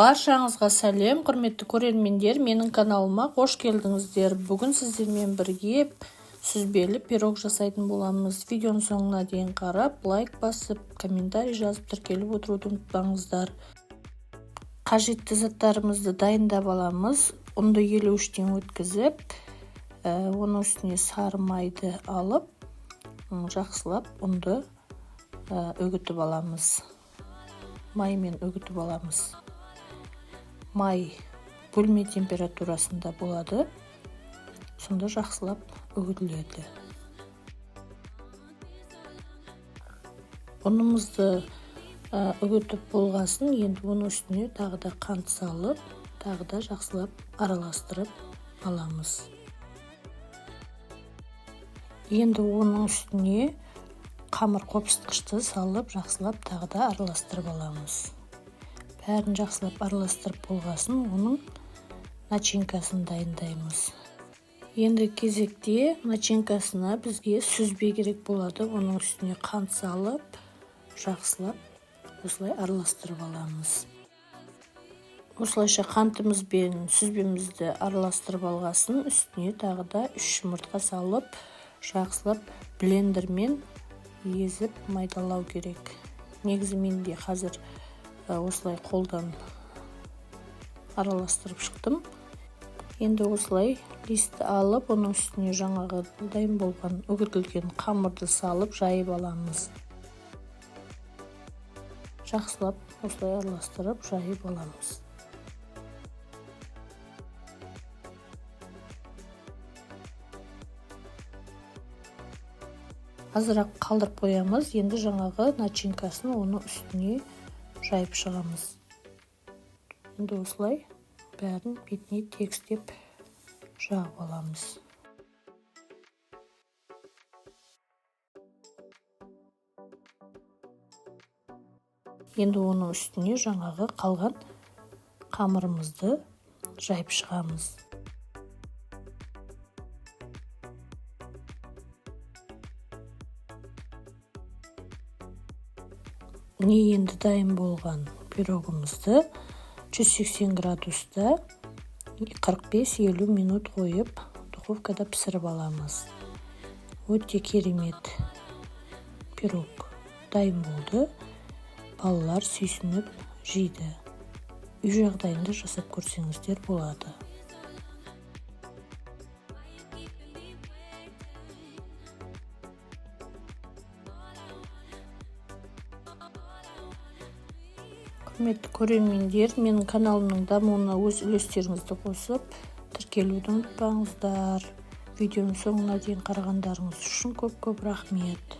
Баршаңызға сәлем, құрметті көрермендер, менің каналыма қош келдіңіздер. Бүгін сіздермен бірге сүзбелі пирог жасайтын боламыз. Видеоның соңына дейін қарап, лайк басып, комментарий жазып, тіркеліп отыруды ұмытпаңыздар. Қажетті заттарымызды дайындап аламыз. Ұнды 53-тен өткізіп, оның үстіне сары майды алып, жақсылап ұнды үгітіп аламыз. Маймен үгітіп аламыз. Май бөлме температурасында болады, сонда жақсылап үгітіледі. Ұнымызды үгітіп болғасын, енді оның үстіне тағы да қант салып, тағы да жақсылап араластырып аламыз. Енді оның үстіне қамыр қопсытқышты салып, жақсылап тағы да араластырып аламыз. Бәрін жақсылап араластырып болғасын, оның начинкасын дайындаймыз. Енді кезекте начинкасына бізге сүзбе керек болады. Оның үстіне қант салып, жақсылап осылай араластырып аламыз. Осылайша қантымыз бен сүзбемізді араластырып алғасын, үстіне тағы да 3 жұмыртқа салып, жақсылап блендермен езіп майдалау керек. Негізі менде қазір осылай қолдан араластырып шықтым. Енді осылай листті алып, оның үстіне жаңағы дайын болған үгітілген қамырды салып жайып аламыз. Жақсылап осылай араластырып жайып аламыз. Азырақ қалдырып қоямыз. Енді жаңағы начинкасын оның үстіне жайып шығамыз. Енді осылай бәрін бетіне тегістеп жағып аламыз. Енді оның үстіне жаңағы қалған қамырымызды жайып шығамыз. Міне енді дайын болған пирогымызды 180 градуста 45-50 минут қойып, духовкада пісіріп аламыз. Өте керемет пирог дайын болды. Балалар сүйсініп жейді. Үй жағдайында жасап көрсеңіздер болады. Құрметті көрермендер, менің каналымның дамуына өз үлестеріңізді қосып, тіркелуді ұмытпаңыздар. Видеоның соңына дейін қарағандарыңыз үшін көп-көп рахмет.